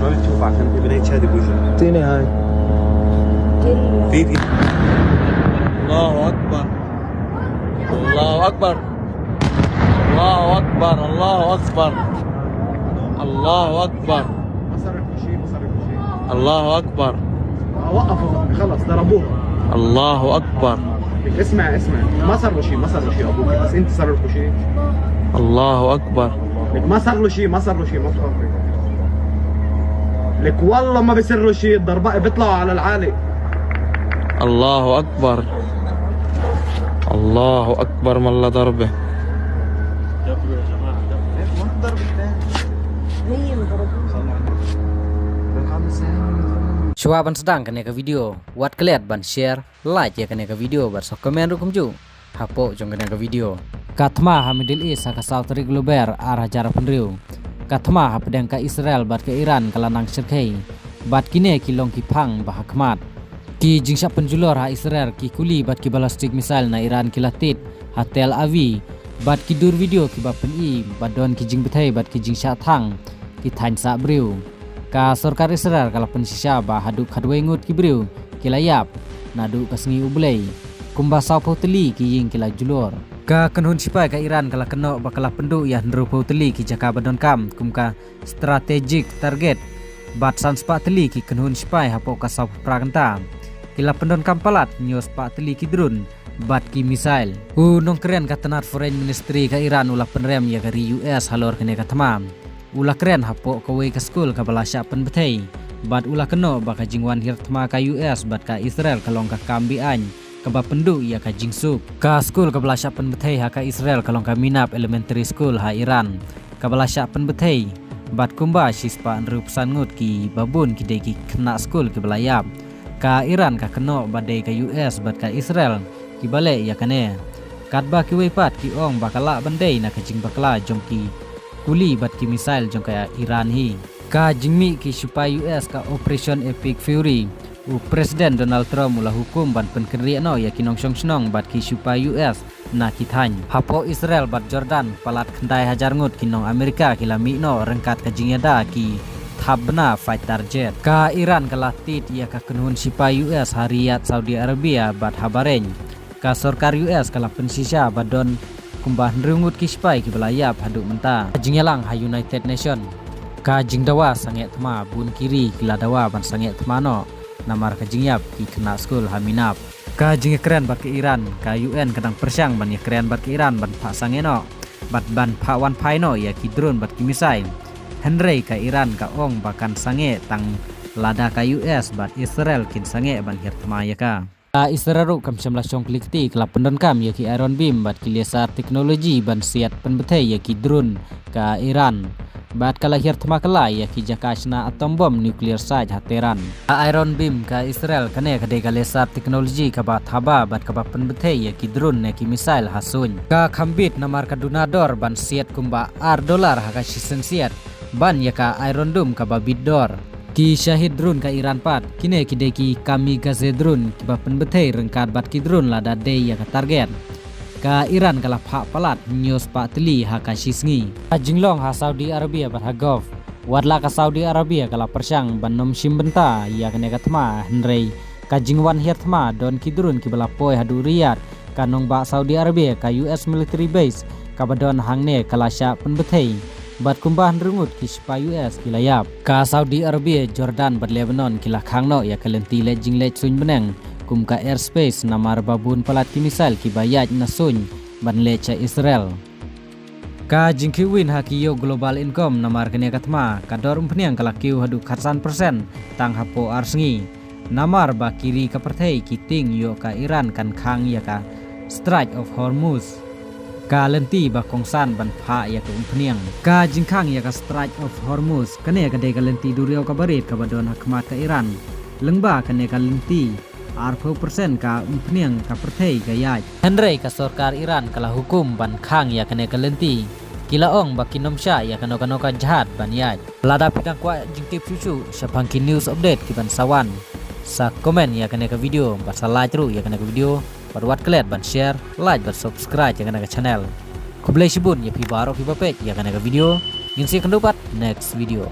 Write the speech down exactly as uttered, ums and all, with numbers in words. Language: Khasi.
ما بتشوف عشان في بنات شادي بوجهك. اعطيني هاي. في في الله اكبر. الله اكبر. الله اكبر. الله اكبر. الله اكبر. الله اكبر. وقفوا، خلص ضربوها. الله اكبر. اسمع، اسمع، ما صار له شيء، ما صار له شيء ابوك، بس انت صار لكم شيء. الله اكبر. لك ما صار له شيء، ما صار له شيء، ما تخافوا. لك والله ما بيصير له شيء، الضرباء بيطلعوا على العالي. الله اكبر. الله اكبر، والله ضربه. Shuwa ban sdang kane ka video, wat klet ban share, like ïa kane ka video bad sa comment ruh kumjuh hapoh jong kane ka video. Ka thma ha Middle East ha ka saw tarik Lber ar hajar arphew hynriew. Ka thma hapdeng ka Israel bad ka Iran ka la nang shyrkhei. Bad kine ki long ki phang ba ha khmat. Ki jingshah pynjulor ha Israel, ki kuli bad ki ballistic missile na Iran ki la tied ha Tel Aviv. Bad ki dur video kiba pyni ba don ki jingbthei bad ki jingshah thang ki thaiñ sah briew. Ka sorkar Israel ka la pynshisha ba haduh khatwei ngut ki briew ki la ïap naduh ka sngi U Blei. Kumba sawphew tylli ki ïing ki la julor. Ka kynhun sipai ka Iran ka la kynnoh ba ka la pynduh ïa hynriewphew tylli ki jaka ba donkam kum ka strategic target bad san spah tylli ki kynhun sipai hapoh ka sawphew phra kynta. Ki la pyndonkam palat hynñiew spah tylli ki drone bad ki missile. U nongkren ka tnat Foreign Ministry ka Iran u la pynrem ïa ka ri U S halor kane ka thma. U la kren hapoh kawei ka skul kaba la shah pynbthei. Bad u la kynnoh ba ka jingwan hiar thma ka U S bad ka Israel ka long ka kam be-aiñ kaba pynduh ïa ka jingsuk. Ka skul kaba la shah pynbthei ha ka Israel ka long ka Minab Elementary School ha Iran, kaba la shah pynbthei bad kumba shispah hynriewphew san ngut kiba bun ki dei ki khynnah skul kiba la ïap. Ka Iran ka kynnoh ba dei ka U S bad ka Israel kiba leh ïa kane. Katba kiwei pat ki ong ba ka lah ban dei na ka jingbakla jong ki kuli bad ki missile jong ka Iran hi. Ka jingmih ki sipai U S ka Operation Epic Fury, u President Donald Trump u la hukum ban pynkynriah noh ïa ki nongshong shnong bad ki sipai U S na ki thaiñ. Hapoh Israel bad Jordan, palat khyndai hajar ngut ki nong Amerika ki la mih noh ryngkat ka jingïada ki thap bna fighter jet. Ka Iran ka la tied ïa ka kynhun sipai U S ha Riyadh, Saudi Arabia bad ha Bahrain. Ka sorkar U S ka la pynshisha ba don kumba hynriew ngut ki sipai kiba la ïap haduh mynta. Ka jingïalang ha United Nation. Ka jingdawa sangeh thma, bun ki ri ki la dawa ban sangeh thma noh namar ka jingïap ki khynnah skul ha Minab. Ka jingïakren bad ka Iran, ka U N ka dang pyrshang ban ïakren bad ka Iran ban phah sangeh noh bad ban phah wan phai noh ïa ki drone bad ki missile. Hynrei ka Iran ka ong ba kan sangeh tang lada ka U S bad Israel kin sangeh ban hiar thma ïa ka. Ka Israel ruh kam shym la shong kli kti, ka la pyndonkam ïa ki Iron Beam bad ki laser technology ban siat pynbthei ïa ki drone ka Iran. Bad ka la hiar thma kylla ïa ki jaka shna atom bomb nuclear site ha Tehran. Ka Iron Beam ka Israel, kane ka dei ka laser technology kaba thaba bad kaba pynbthei ïa ki drone ne ki missile ha suiñ. Ka kham bit namar ka duna dor ban siat kumba ar dollar ha ka shisien siat ban ïa ka Iron Dome kaba bit dor. Ki Shahed drone ka Iran pat, kine ki dei ki kamikaze drone kiba pynbthei ryngkat bad ki drone lada dei ïa ka target. Ka Iran ka la phah palat hynñiew spah tylli ha ka shi sngi. Ka jinglong ha Saudi Arabia bad ha Gulf. Wat la ka Saudi Arabia ka la pyrshang ban ym shim bynta ïa kane ka thma, hynrei ka jingwan hiar thma don ki drone kiba la poi haduh Riyadh, ka nongbah Saudi Arabia, ka U S military base kaba don hangne ka la shah pynbthei bad kumba hynriew ngut ki sipai U S ki la ïap. Ka Saudi Arabia, Jordan bad Lebanon ki la khang noh ïa ka lynti leit jingleit suiñ bneng kum ka airspace namar ba bun palat ki missile kiba ïaid na suiñ ban leit sha Israel. Ka jingkiew win ha ki ïoh global income namar kane ka thma, ka dor umphniang ka la kiew haduh khatsan percent tang hapoh ar sngi. Namar ba ki ri ka pyrthei ki tieng ïoh ka Iran kan khang ïa ka Strait of Hormuz, ka lynti ba kongsan ban phah ïa ka umphniang. Ka jingkhang ïa ka Strait of Hormuz, kane ka dei ka lynti duriaw kaba rit kaba don ha khmat ka Iran. Lyngba kane ka lynti, arphew percent ka umphniang ka pyrthei ka ïaid. Hynrei ka sorkar Iran ka la hukum ban khang ïa kane ka lynti. Ki la ong ba kin ym shah ïa kano kano ka jahaj ban ïaid. Lada phi dang kwah jingtip shuh shuh shaphang ki news update kiban sa wan, sa comment ïa kane ka video bad sa like ruh ïa kane ka video, bad wat klet ban share, like bad subscribe ïa kane ka channel. Khublei shibun ïa phi baroh phi ba peit ïa kane ka video. Ngin sa ïakynduh pat next video.